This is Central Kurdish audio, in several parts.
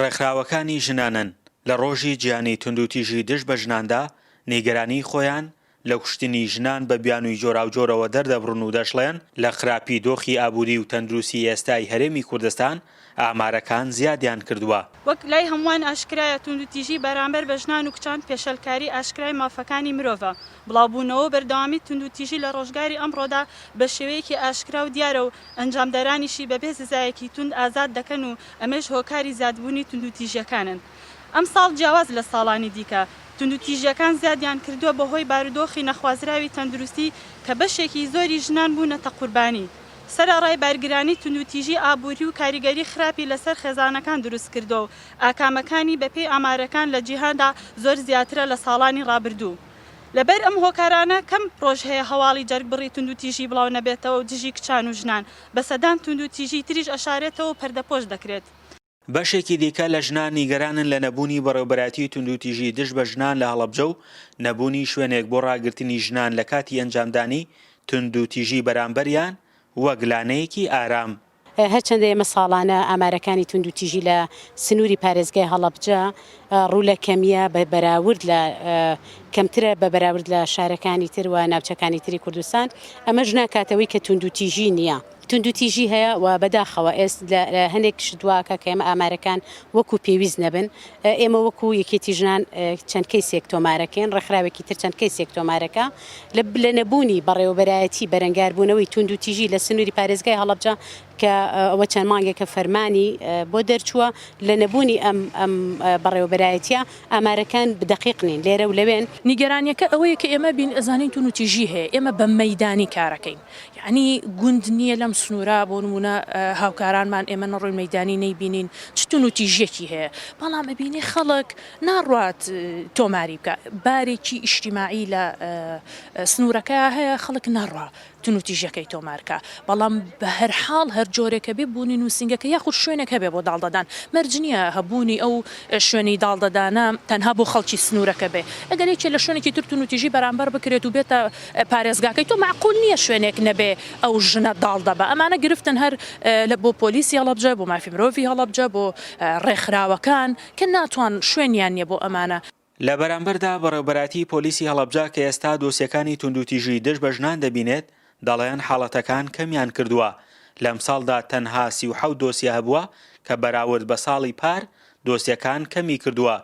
ڕێکخراوەکانی ژنانن لە ڕۆژی جیهانی توندوتیژی دژ بە ژناندا نیگەرانیی خۆیان لە کوشتنی ژنان بە بیانووی جۆراوجۆرەوە دەردەبڕن و دەشڵێن، لە خراپی دۆخی ئابووری و تەندروستی ئێستای هەرێمی کوردستان ئامارەکان زیادیان کردووە. وەک لای هەمووان ئاشکرایە توندوتیژی بەرامبەر بە ژنان و کچان پێشێلکاری ئاشکرای مافەکانی مرۆڤە، بڵاوبوونەوە و بەردەوامی توندوتیژی لە ڕۆژگاری ئەمڕۆدا بە شێوەیەکی ئاشکرا و دیارە و ئەنجامدەرانیشی بەبێ سزایەکی توند ئازاد دەکەن و ئەمەیش هۆکاری زیادبوونی توندوتیژیەکانن. ئەمساڵ جیاواز لە ساڵانی دیکە، توندوتیژیەکان زیادیان کردووە بەهۆی بارودۆخی نەخوازراوی تەندروستی کە بەشێکی زۆری ژنان بوونەتە قوربانی. سەرەڕای بارگرانی توندوتیژی ئابووری و کاریگەری خراپی لەسەر خێزانەکان دروست کردووە و ئاکامەکانی بەپێی ئامارەکان لە جیهاندا زۆر زیاترە لە ساڵانی ڕابردوو. لەبەر ئەم هۆکارانە کەم ڕۆژ هەیە هەواڵی جەرگبڕی توندوتیژی بڵاو نەبێتەوە و دژی کچان و ژنان بە سەدان توندوتیژی تریش ئەشارێتەوە و پەردەپۆش دەکرێت. بەشێکی دیکە لە ژنان نیگەرانن لە نەبوونی بەڕێوبەرایەتی توندوتیژی دژ بە ژنان لە هەڵەبجە و نەبوونی شوێنێک بۆ ڕاگرتنی ژنان لە کاتی ئەنجامدانی توندوتیژی بەرامبەریان وەک لانەیەکی ئارام. هەرچەندە ئێمە ساڵانە ئامارەکانی توندوتیژی لە سنووری پارێزگای هەڵەبجە ڕوو لە کەمییە بە بەراورد لە کەمترە بە بەراورد لە شارەکانی تر و ناوچەکانی تری کوردستان، ئەمەش ناکاتەوەی کە توندوتیژی نییە. توندوتیژی هەیە و بەداخەوە ئێست لە هەنێک شت واکە کە ئێمە ئامارەکان وەکو پێویست نەبن ئێمە وەکو یەکێتی ژنان چەند کەیسێک تۆمارەکەین ڕێکخراوێکی تر چەند کەیسێک تۆمارەکە لە نەبوونی بەڕێوەبەرایەتی بەرەنگاربوونەوەی توندوتیژی لە سنووری پارێزگای هەڵەبجە کە ئەوە چەند مانگێکە فەرمانی بۆ دەرچووە لە نەبوونی ئەم ئەم بەڕێوەبەرایەتیە ئامارەکان دەقیق نین لێرە و لەوێن. نیگەرانیەکە ئەوەیە کە ئێمە بین ئەزانین توندوتیژی هەیە ئێمە بە مەیدانی کارەکەین یەعنی گوند نییە لەم سنوورە بۆ نموونە هاوکارانمان ئێمە نەڕۆین مەیدانی نەیبینین چ توندوتیژیەکی هەیە بەڵام ئەبینی خەڵک ناڕوات تۆماری بکە بارێکی ئیجتیماعی لە سنوورەکە هەیە خەڵک ناڕوا توندوتیژیەکەی تۆمارکە بەڵام بە هەر حاڵ هەر جۆرێکە بێ بوونی نووسینگەکە یاخود شوێنێک هەبێ بۆ داڵدەدان مەرج نییە هەبوونی ئەو شوێنی داڵدەدانە تەنها بۆ خەڵکی سنوورەکە بێ ئەگەر یەکێ لە شوێنێکی تر توندوتیژی بەرامبەر بکرێت و بێتە پارێزگاکەی تۆ مەعقول نییە شوێنێک نەبێ ئەو ژنە داڵدە بە ئەمانە گرفتن هەر لە بۆ پۆلیسی هەڵەبجە بۆ مافی مرۆڤی هەڵەبجە بۆ ڕێکخراوەکان کە ناتوان شوێنیان نییە بۆ ئەمانە. لە بەرامبەردا بەڕێوبەرایەتی پۆلیسی هەڵەبجە کە ئێستا دۆسیەکانی توندوتیژی دژ بە ژنان دەبینێت دەڵێن حاڵەتەکان کەمیان کردووە لەمساڵدا تەنها 37 دۆسیە هەبووە کە بەراورد بە ساڵی پار دۆسیەکان کەمی کردووە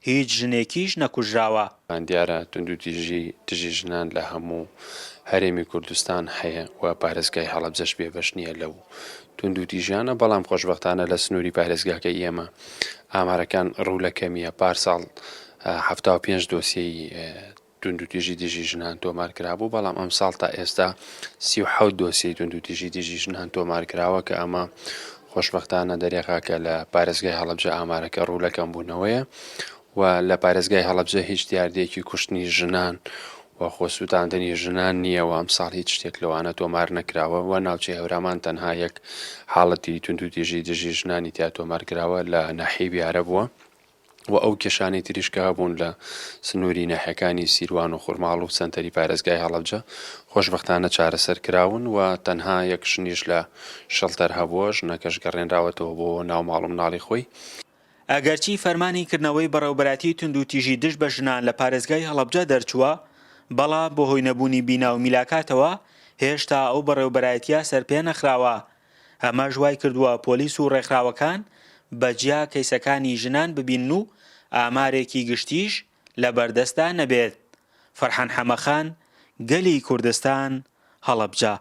هیچ ژنێکیش نەکوژراوە. دیارە توندوتیژی دژی ژنان لە هەموو هەرێمی کوردستان هەیە و پارێزگای هەڵەبجەش بێبەش نییە لەو توندوتیژیانە، بەڵام خۆشبەختانە لە سنووری پارێزگاکەی ئێمە ئامارەکان ڕوو لە کەمییە، پارساڵ 75 دۆسیەی توندوتیژی دژی ژنان تۆمار کرابوو، بەڵام ئەمساڵ تا ئێستا 37 دۆسیەی توندوتیژی دژی ژنان تۆمار کراوە کە ئەمە خۆشبەختانە دەرێخا کە لە پارێزگای هەڵەبجە ئامارەکە ڕوو لە کەمبوونەوەیە و لە پارێزگای هەڵەبجە هیچ دیاردەیەکی کوشتنی ژنان و خۆسووتاندنی ژنان نییە و ئەمساڵ هیچ شتێک لەوانە تۆمار نەکراوە و ناوچەی هەورامان تەنها یەک حاڵەتی توندوتیژی دژی ژنانی تیا تۆمار کراوە لە ناحیەی بیارە بووە. و ئەو کێشانەی تریش کە هەبوون لە سنووری ناحیەکانی سیروان و خورماڵ و سەنتەری پارێزگای هەڵەبجە خۆشبەختانە چارەسەر کراون و تەنها یەک ژنیش لە شەڵتەر هەبووە، ژنەکەش گەڕێنراوەتەوە بۆ ناو ماڵ و مناڵی خۆی. ئەگەرچی فەرمانی کردنەوەی بەڕێوەبەرایەتی توندوتیژی دژ بە ژنان لە پارێزگای هەڵەبجە دەرچووە، بەڵام بەهۆی نەبوونی بینا و میلاکاتەوە هێشتا ئەو بەڕێوەبەرایەتییە سەرپێ نەخراوە ئەمەش وایکردووە پۆلیس و ڕێکخراوەکان بە جیا کەیسەکانی ژنان ببینن و ئامارێکی گشتیش لەبەردەستدا نەبێت. فەرحان حەمەخان، گەلی کوردستان، هەڵەبجە.